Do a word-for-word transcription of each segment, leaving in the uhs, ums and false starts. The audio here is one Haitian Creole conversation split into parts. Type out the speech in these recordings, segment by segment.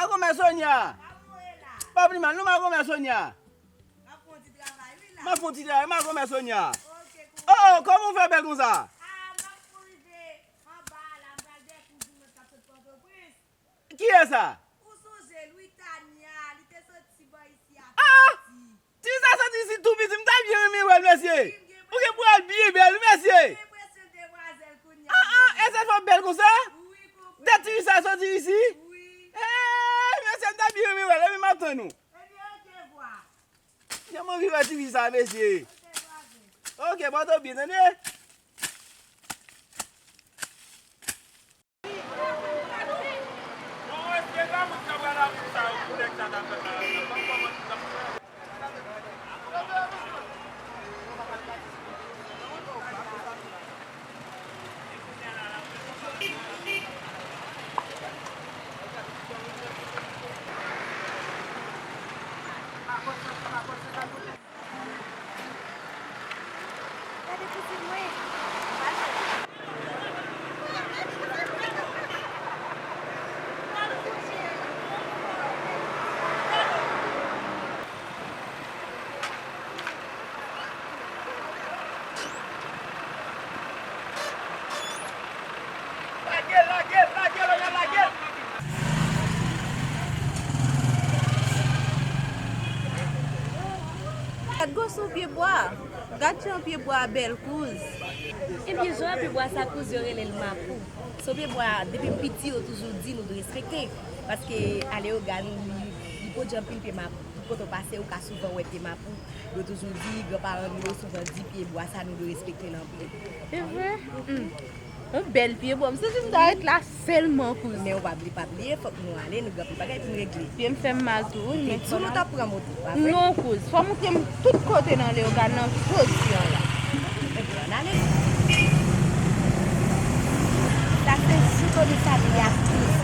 Makomè Sonya. Pa pli mal, non, makomè Sonya. M ap fè yon ti travay, makomè Sonya. Oh, oh, kòman w fè bèl konsa? Kiyès sa? Ou sonje Louis Tania, li te soti bò isi a tou piti. Ti sa soti isi tou piti, m ta byen renmen wè l, mesye. Ou gen pou al byen bèl, mesye. Ah, ah, e sa fè w bèl konsa? Dat ti sa soti isi? Eh, mesye, m ta byen renmen wè l, epi m ap tann ou. Jan m anvi wè ti fi sa, mesye. Ok, pòte w byen, tande? Gade kouzin mwen. Lage l, lage l, lage l, lage l, lage l. Gad gwo sou pye bwa. Gad jan pye bwa a bèl, kouz. Ebyen, jan pye bwa sa, kouz, yo rele l mapou. Se yon pye bwa, depi m piti, yo toujou di nou dwe respekte. Paske a Leyogàn, li, li pwodui anpil pye mapou. Tout kote w pase, ou ka souvan wè pye mapou. Yo toujou di, granparan nou yo souvan di pye bwa sa, nou dwe respekte l anpil. Se vre? Hmm. Yon bèl pye bwa. M santi m ta ret la sèlman, kouz. Men ou pa bli-, pa bliye, fòk nou ale, nou gen anpil bagay pou n regle. Pye m fè m mal tou, wi, men fò nou ta pran moto, pa vre? Non, kouz. Fò m montre m tout kote nan Leyogàn nan jodi a la. Ebyen, ann ale. Sa se sou komisarya, kouz.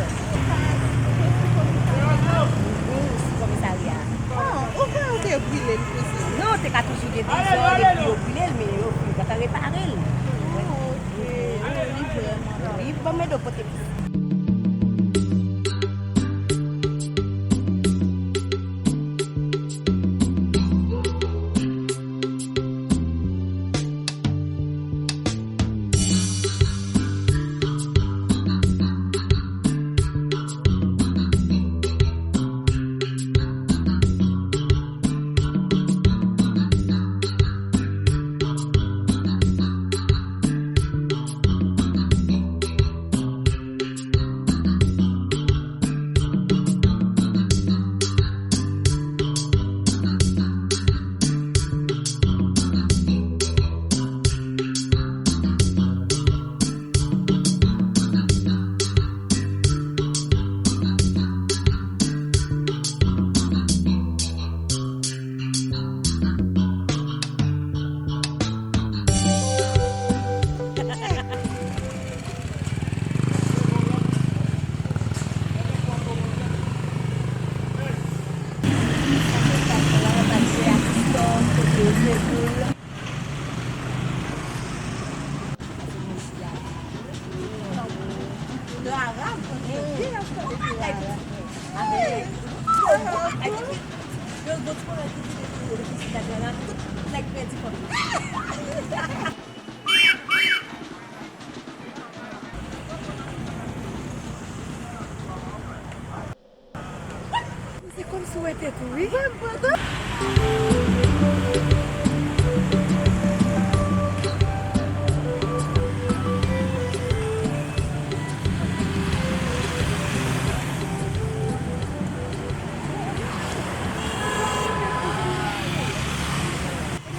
Wi, sou komisarya. Ah, ou kwè ou te brile l, kouzin? Non, te ka toujou gen dezòd, epi yo brile l, men yo, yo pa ka repare l. Oh, ok. Li vrèman. Wi, ban m ede w pote. Se kòmsi w wè tèt ou, wi. Kounye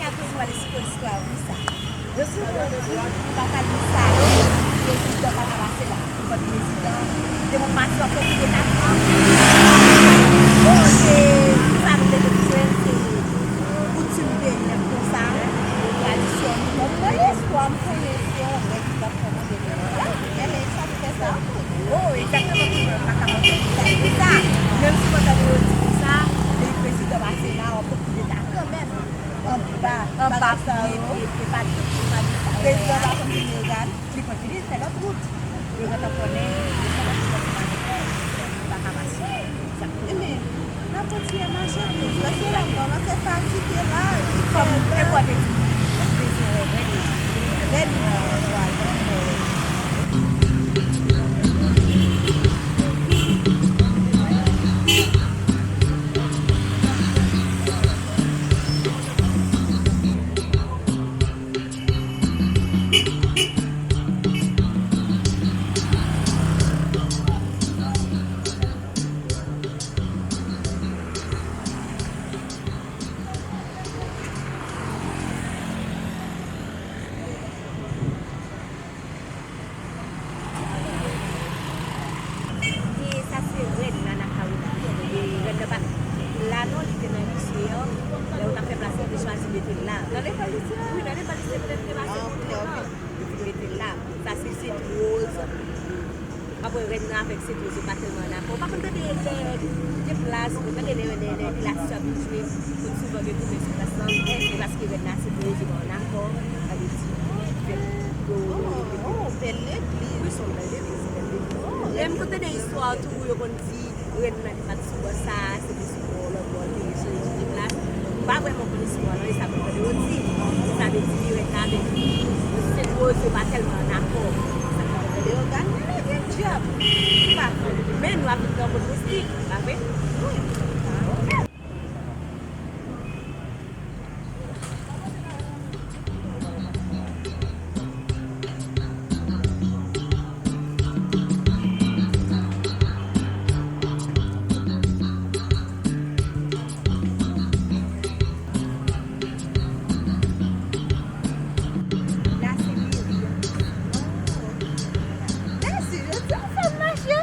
a kouz mwen ale sou istwa Lisa. Yo sou yon gwo bout, m pa ka di sa yo, prezidan pa ka pase la. Kòm prezidan, demonstrasyon pou ki deta. Bon, se sa nou te bezwen, se koutim peyi a konsa, tradisyon nou. Mwen espwa, m konnen se yon nèg ki t ap fè mande pou la, men sa ki fè sa. Oh, egzakteman, kouz mwen pa ka konprann sa. Menm si mwen tande yo di konsa, peyi prezidan pase la, w ap fè koudeta kanmenm. Anba, anba pye, pye, pye, pa tout moun pa di sa. Prezidan pa konn vini Leyogàn, li konn vini fè lòt wout. Yo gentan konnen, yo konnen ki lòt wout pa ka pase. Ebyen, n ap kontinye mache plis, paske lè m kòmanse fatige la, li fè lè. Kòm te pwòte ti bezwen wè rèn nan. Rèn nan, vwala. E sa se rèn nan Anacaona. E rèn nan pa t la non, li te nan lise an. Lè yo t ap fè plas, yo te chwazi mete l la. Nan lekòl lise an? Wi, nan lekòl lise, yo te pase pou l la. Yo te mete l la. Sa se Sent Woz. Apre rèn nan avèk Sent Woz, yo pa tèlman anakò. Ou pa konn tande lè gen plas, ou tande lè, lè, lè pilatis yo ap jwe, konn souvan gen goumen sou plas lan, se paske rèn nan Sent Woz yo pa anakò, sa vle di, fè yo. Oh, oh, bèl legliz. Wi, se yon bèl legliz, se bèl legliz. Oh, lè m konn tande istwa tou, yo konn di, rèn nan li pa t sou bò sa, se te sou bò lòt bò l te rete sou plas. M pa vrèman konn istwa lan, e sa m tande yo di. Sa vle di rèn nan avèk Sent Woz yo pa tèlman anakò. Sa m tande yo gade, men gen dyab. M pa konn. Men nou ap viv nan yon mond mistik, pa vre? Wi. La se meri an. Oh. Mèsi, jodi a w fè m mache.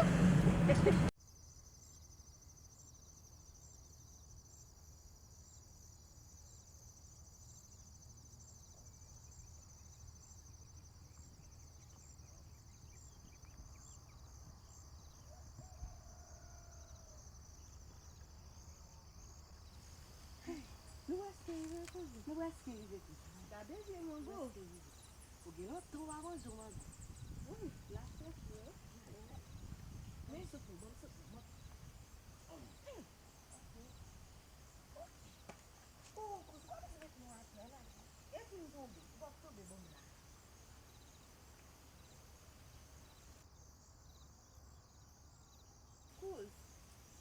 Nou prèske rive, kouzen. Nou prèske rive, kouzen. Gade vye mango. Ou gen lontan w pa manje yon mango. Wi, l ap fèt, wi. Men sot mwen, ban m sot mwen. Oh, kouz, ou pa bezwen met men w atè la. Epi m tonbe, ou p ap tonbe, ban m la. Kouz,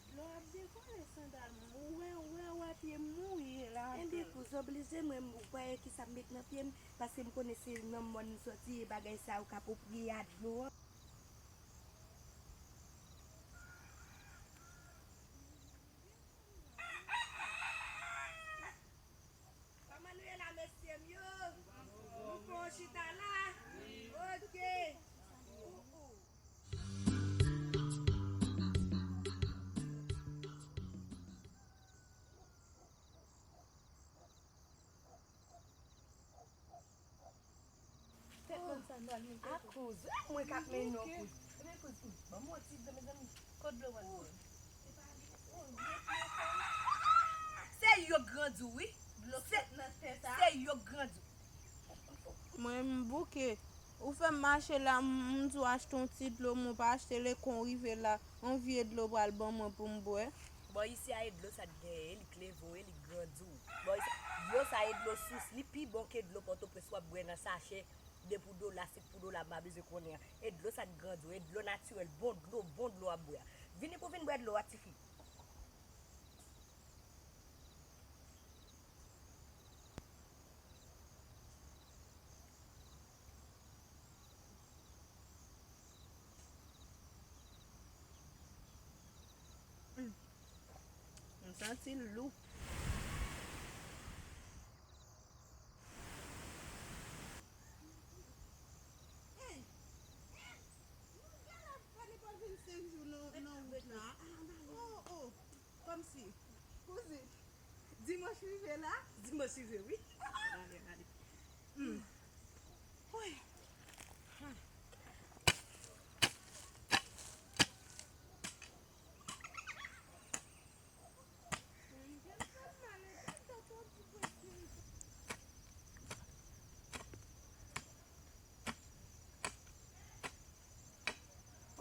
dlo ap dekole sandal mwen. Ou wè, ou wè, ou wè pye m mouri la. Enben, kouz, oblije mwen, ou kwè ki sa m met nan pye m, paske m konnen se nan mòn m soti, e bagay sa yo k apwopriye a dlo an. Kòman nou ye la, mesye m yo? Nou pran yon chita la? Oke. Ou, ou. Tèt mòn sa nou al mete. A kouz, e mwen k ap mennen w kouz. Ebyen kouz, ban m yon ti dlo, mezanmi. Kot dlo w al pran? Se yo k grandi w, wi. Dlo k sot nan tè sa. Se yo k grandi w. Mwen, m bouke. Ou fè m mache la, m, m di w achte yon ti dlo, men w pa achte, lè kon rive la, yon vye dlo pral ban mwen pou m bwè. Bò isi a, e dlo sa t genyen, e li k leve w, e li k grandi w. Bò isi a, dlo sa e dlo sous, li pi bon ke dlo Pòtoprens w ap bwè nan sachè, de pou dola, senk pou dola, m pa bezwen konnen an. E dlo sa k grandi w, e dlo natirèl, bon dlo, bon dlo w ap bwè a. Vini pou vin bwè dlo a, tifi. Mm. M santi l lou. Hey! Hey! Nou genlè fè nenpòt vennsenk jou nan, nan wout la. Oh, oh. Kòmsi. Kouzin. Dimanch rive la? Dimanch rive, wi. Ale, ale. Hmm. Woy.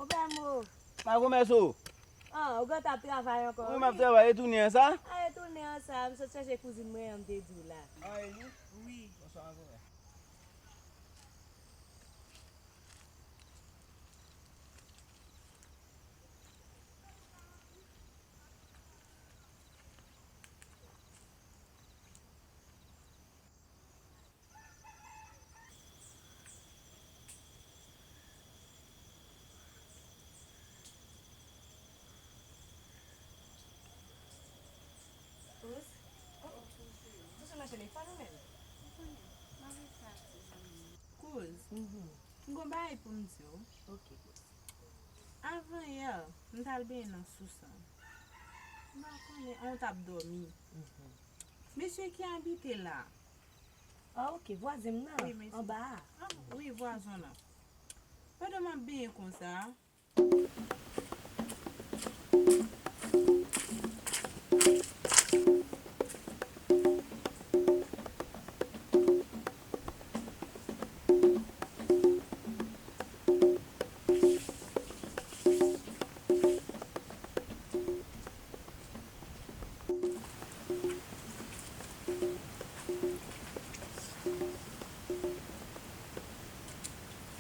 Obamo. Makomèso. Ah, ou gentan ap travay ankò, wi, m ap travay, e tounen an sa? Ah, e tounen an sa, m sot chache kouzin mwen an, m te di w la. Ah, e li? Wi. Bonswa, ma kòmè. Kouz, ou sou nan telefòn ou menm? Kouz, m gon bagay pou m di w. Ok, kouz. Avan yè, m t al benyen nan sous lan. M pa konnen, an, w t ap dòmi. Mesye ki abite la. Ah, ok, vwazen m nan, wi, mesye, anba a. Ah, wi, vwazen w nan. Pandan m ap benyen konsa,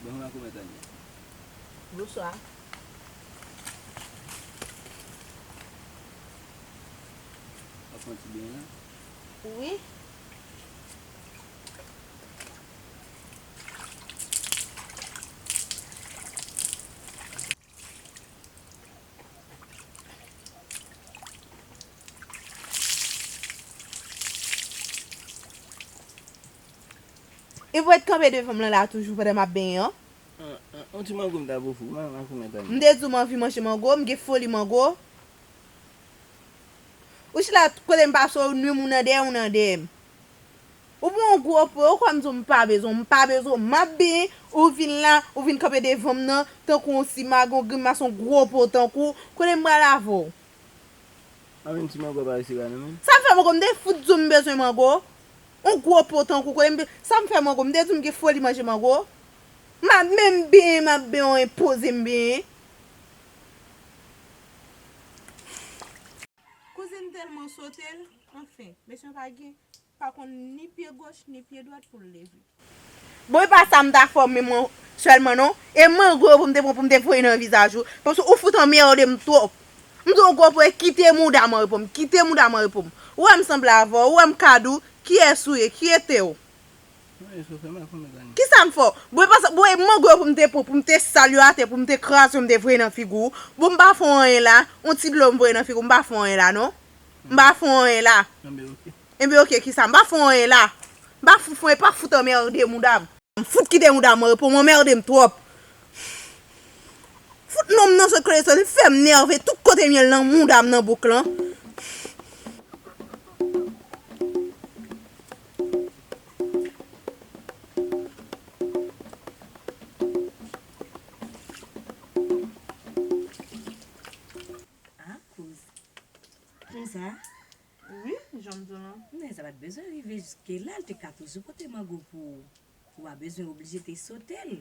Bonswa, makomè Tania. Bonswa. W ap pran ti benyen an? Wi. E pou w ret kanpe devan m lan la toujou pandan m ap benyen an? An, an, yon ti mango m ta pou fou, ma, makomè Tania. M te di w m anvi manje mango, m gen foli mango. Ou chita kote m pase w, ou nwi m, ou nan dèyè, ou nan dèyè m. Ou pran yon gwo po, ou kwè m di w m pa bezwen w, m pa bezwen w, m ap benyen, ou vin la, ou vin kanpe devan m nan, tankou yon sima, gon grimas, yon gwo po tankou, kote m pral avè w? Anben ti mango pa resi la non menm. Sa m fè mango, m te fout di w m bezwen mango. Yon gwo po tankou kote m be-, sa m fè mango, m te di w m gen foli manje mango. M ap menm benyen, m ap benyen, w enpoze m benyen. Kouzin tèlman sote l, anfen, mesye pa gen, pa konn ni pye goch, ni pye dwat pou l leve. Bon, e pa sa m ta fè w menm mwen sèlman non. E mango yo pou m te pran pou m te voye nan vizaj ou. Paske ou fout anmède m twòp. M di w gwo pwe, kite mouda m an repo m. Kite mouda m an repo m. Ou wè m sanble avè w, ou wè m kad ou, kiyès ou ye, ki ete w? Kisa m fè w? Bon, e pa sa, bon, e mango yo pou m te pran, pou m te sal yo atè, pou m te kraze yo, m te voye nan figi w. Bon, m pa fè w anyen la. Yon ti dlo m voye nan figi w, m pa fè w anyen la non. M pa fè w anyen la. Enben, oke. Enben, oke, kisa? M pa fè w anyen la. M pa fout fè w, e pa fout anmède mouda m. M fout kite mouda m an repo m, w anmède m twòp. Fout nonm nan sot kote sot, li fè m nève, tout kote m ye l nan mouda m, nan bouk lan. Ah, kouz. Konsa? Wi, jan m di w lan. Men sa pa t bezwen rive jiske la, l te ka toujou pote mango pou ou. Ou pa bezwen oblije te sote l.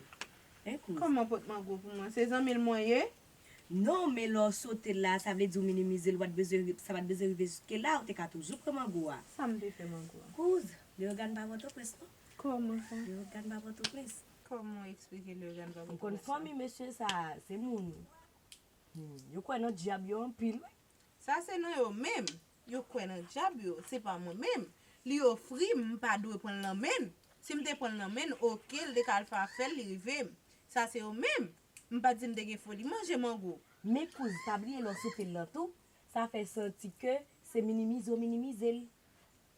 Hein, kouz? Kòman pot mango pou mwen? Se zanmi l mwen ye? Non, men lè w sote l la, sa vle di w minimize l, ou pa t bezwen, sa pa t bezwen rive jiske la, ou te ka toujou pran mango a. Sa m te fè mango a? Kouz, Leyogàn pa Pòtoprens non. Kòman sa? Leyogàn pa Pòtoprens. Kòman w eksplike Leyogàn pa Pòtoprens la? Ou konn fanmi mesye sa, se moun. Hmm, yo kwè nan dyab yo anpil wi. Sa se nan yo menm. Yo kwè nan dyab yo, se pa mwen menm. Li ofri m, m pa dwe pran l nan men l. Si m te pran l nan men l, oke, l te ka al fè afè l, li rive m. Sa se yo menm. M pa t di m te gen foli manje mango. Men kouz, pa bliye lè w sote l lan tou, sa fè santi ke se minimize w minimize l.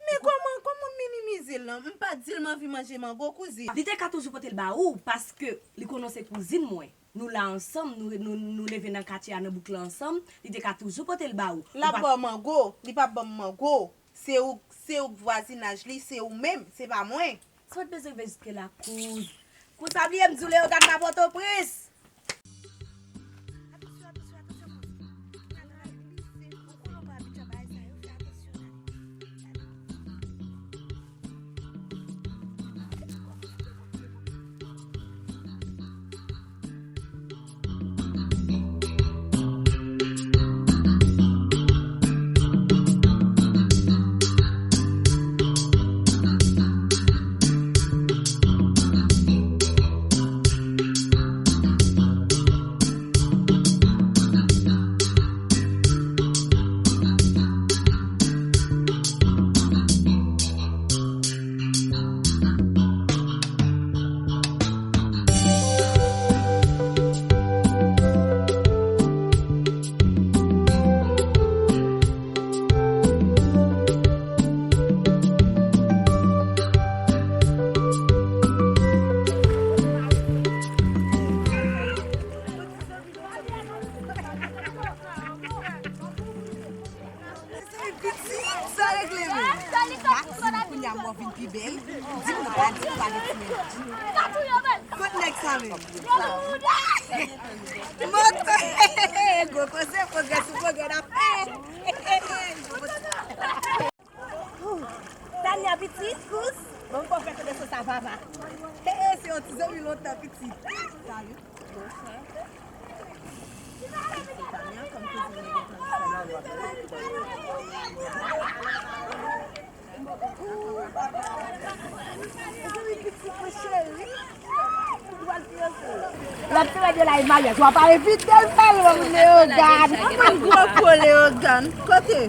Men kòman, kòman m minimize l lan? M pa t di l m anvi manje mango, kouzin. Li te ka toujou pote l ba ou, paske li konnen w se kouzin mwen. Nou la ansanm, nou, nou, nou leve nan katye a, nan bouk lan ansanm, li te ka toujou pote l ba ou. L ap ba w mango, li p ap ban m mango. Se ou, se ou k vwazinaj li, se ou menm, se pa mwen. Sa pa t bezwen rive jiske la, kouz. Kouz, pa bliye m di w Leyogàn pa Pòtoprens. Atansyon, atansyon, atansyon, kouz. Ou konnen w pa abitye a bagay sa yo, fè atansyon. Moto! Gwo koze, pwogrè sou pwogrè n ap fè. Tania pitit, kous. Bon, m konn fè kote sou sa, papa. He, he, se yon ti zanmi lontan, pitit. Salut. Bonsoir. L ap fè de live maryaj, w ap ale vit de l fè l, Leogane. Mwen gwo po Leogane. Kote?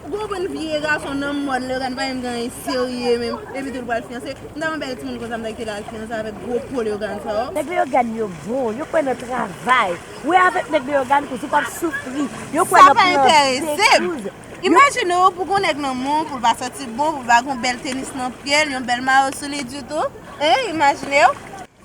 Ou konprann vye gason nan mòd, Leogane pa menm gen anyen serye menm. Epi tou l pral fiyanse. M ta yon bèl timoun konsa, m ta kite l al fiyanse avèk gwo po Leogane sa yo. Nèg Leogane yo bon, yo kwè nan travay. Wi, avèk nèg Leogane, kouzen, w p ap soufri. Yo kwè nan plante, kouzen. Imajine w pou gon nèg nan men w, pou l pa santi bon, pou l pa gon bèl tenis nan pye l, yon bèl mayo sou li ditou. Hein, imajine w.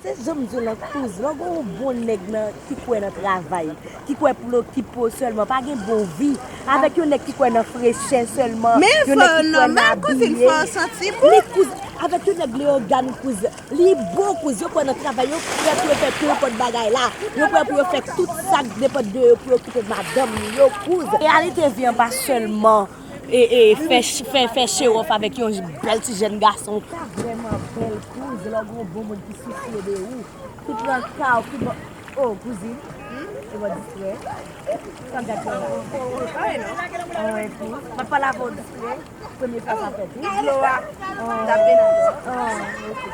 Se jan m di w lan, kouzen, lè w gen yon bon nèg nan, ki kwè nan travay, ki kwè pou l okipe w sèlman, pa gen bon vi. Avèk yon nèg ki kwè nan frechè sèlman, yon nèg ki kwè nan abiye, li kouzen, avèk yon nèg Leogane, kouzen, li bon, kouzen, yo kwè nan travay, yo prè pou yo fè nenpòt bagay la, yo prè pou yo fè tout sa k depann de yo pou yo okipe madanm yo, kouzen. Reyalite vi an pa sèlman e, e, fè, fè, fè show off avèk yon bèl ti jèn gason. Sa vrèman bèl, kouzen, lè w gen yon bon moun ki sousye de ou. Ki pran ka w, ki ban, oh, kouzin. E ban distrè. Sa m gad fè la. Anyen non. Anyen, kouzen. M ap pale avè w distrè. Premye fwa sa fèt. Wi, dlo a. An, an, ok.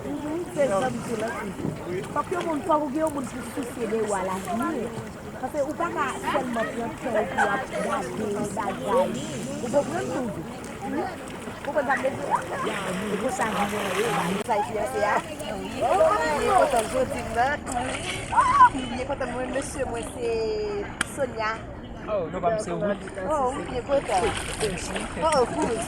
Mhm, se jan m di w lan, kouzen. Fòk yon moun, fòk ou gen yon moun pou sousye de ou alavni. Paske ou pa ka sèlman pran tan epi w ap gade bagay. Ou konprann tou? Ou konprann sa m vle di? E konsa vi an ye. Sa e fiyanse a? Oh, m byen kontan jodi m nan. Oh, m byen kontan mwen, mesye mwen se Sonia. Oh, non, pa m se ou. Oh, m byen kontan. Oh, kouz.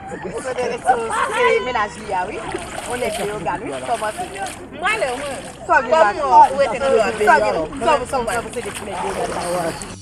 Ou kontan se, se mennaj li a, wi. On nèg Leogane, wi. Kòman se? M prale, mwen. Kòm ou rete nan lwa peyi a. Kòm, kòm, kòm se de ti nèg yo.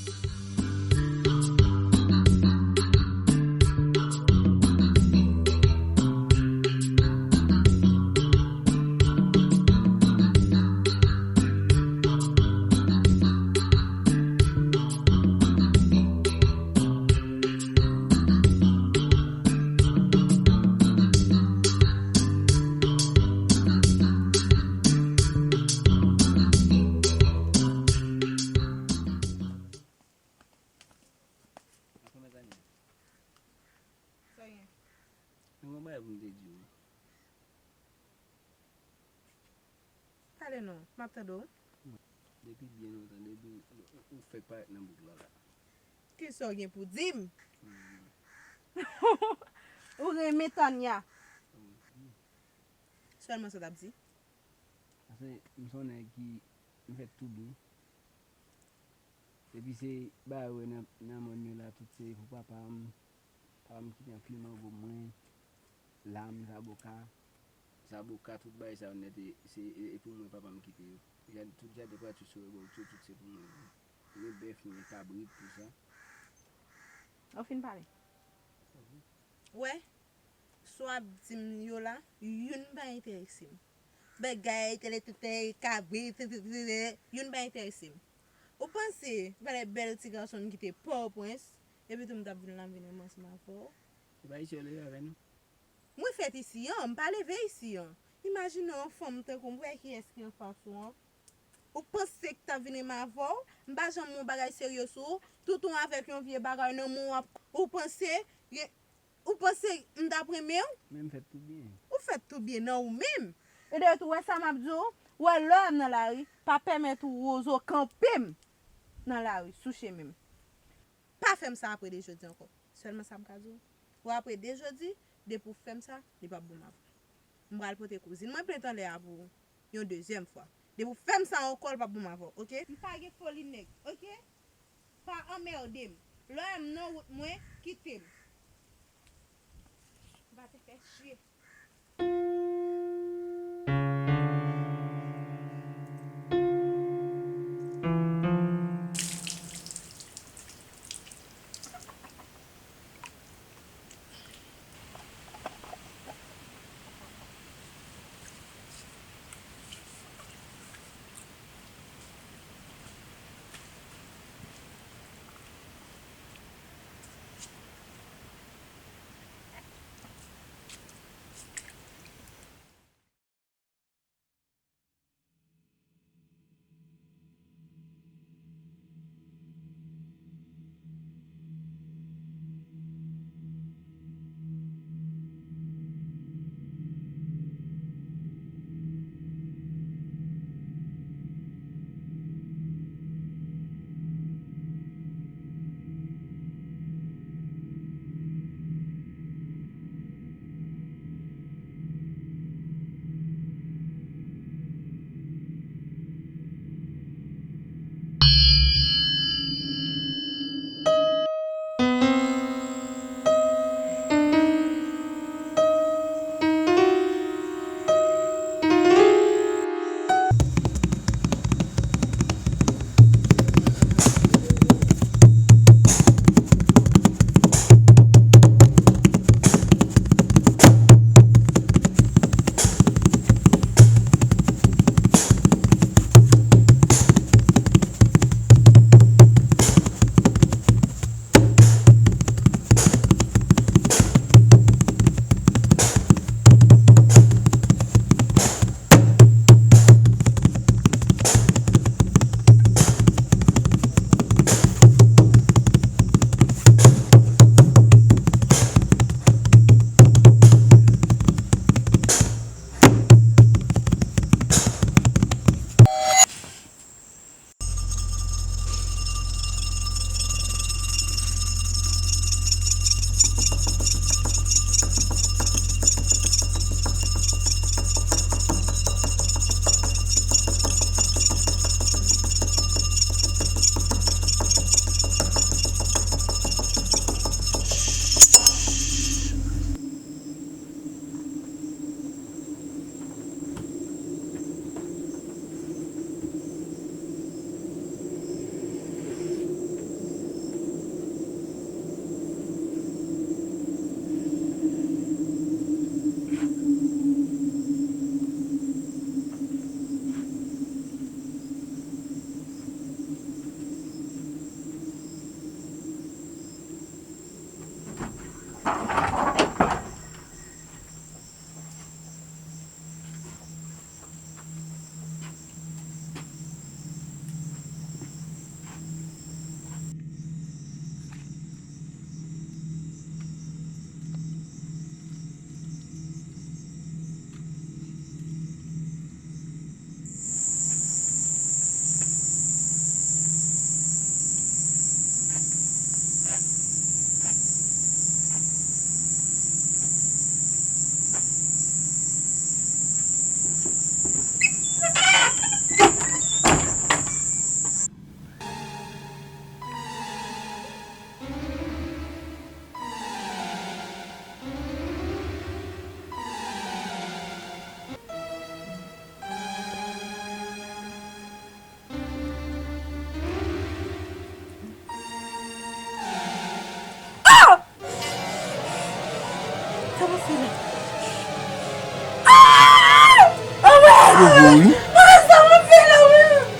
Sa gen? Mwen gen yon bagay pou m te di w. Pale non, m ap tande w. Depi byen lontan, depi ou, ou, ou fèk parèt nan bouk lan la. Kisa w gen pou di m? Hmm. Ou renmen Tania. Wi. Sèlman sa w t ap di? Paske m se yon nèg ki, m fèt tou byen. Epi se bagay ou wè nan, nan mòn yo la, tout se pou papa m. Papa m kite anpil mango pou mwen, lam, zaboka. Zaboka, tout bagay sa yo nèt, e, se, e, e pou mwen papa m kite yo. Jad-, tout jaden pati sou yo, tout, tout se pou mwen. Gen bèf, gen kabrit, tout sa. Ou fin pale? Wè, sa w ap di m yo la, youn pa enterese m. Bagay, tele, tete, kabrit, tete, tete, youn pa enterese m. Ou panse valè bèl ti gason n kite Pòtoprens, epi tou m t ap vin la m vin renmen ansanm avè w? Se pa isi yo leve avè nou? Mwen fèt isi an, m pa leve isi an. Imajine yon fanm tankou m, wè kiyès ki anfas ou an. Ou panse k t ap vin renmen avè w? M pa janm yon bagay serye sou ou. Toutou avèk yon vye bagay nan men w ap, ou panse, gen, ou panse m t ap renmen w? Men m fèt tou byen. Ou fèt tou byen nan ou menm. E dayè tou, wè sa m ap di w, wè lè w wè m nan lari, pa pèmèt ou Wozo kanpe m nan lari, sou chemen m. Pa fè m sa apre de jodi ankò. Sèlman sa m ka di w. Wè apre de jodi, depi w fè m sa, li p ap bon m avè w. M pral pote kouzin mwen plent anlè a pou ou yon dezyèm fwa. Depi w fè m sa ankò, li p ap bon m avè w, oke? M pa gen foli nèg, oke? Pa anmède m. Lè w wè m nan wout mwen, kite m. M pa te fè chye.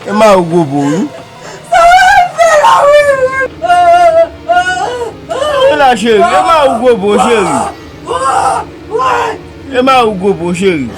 E mari w gwo po wi. E la cheri, e mari w gwo po cheri. E mari w gwo po cheri.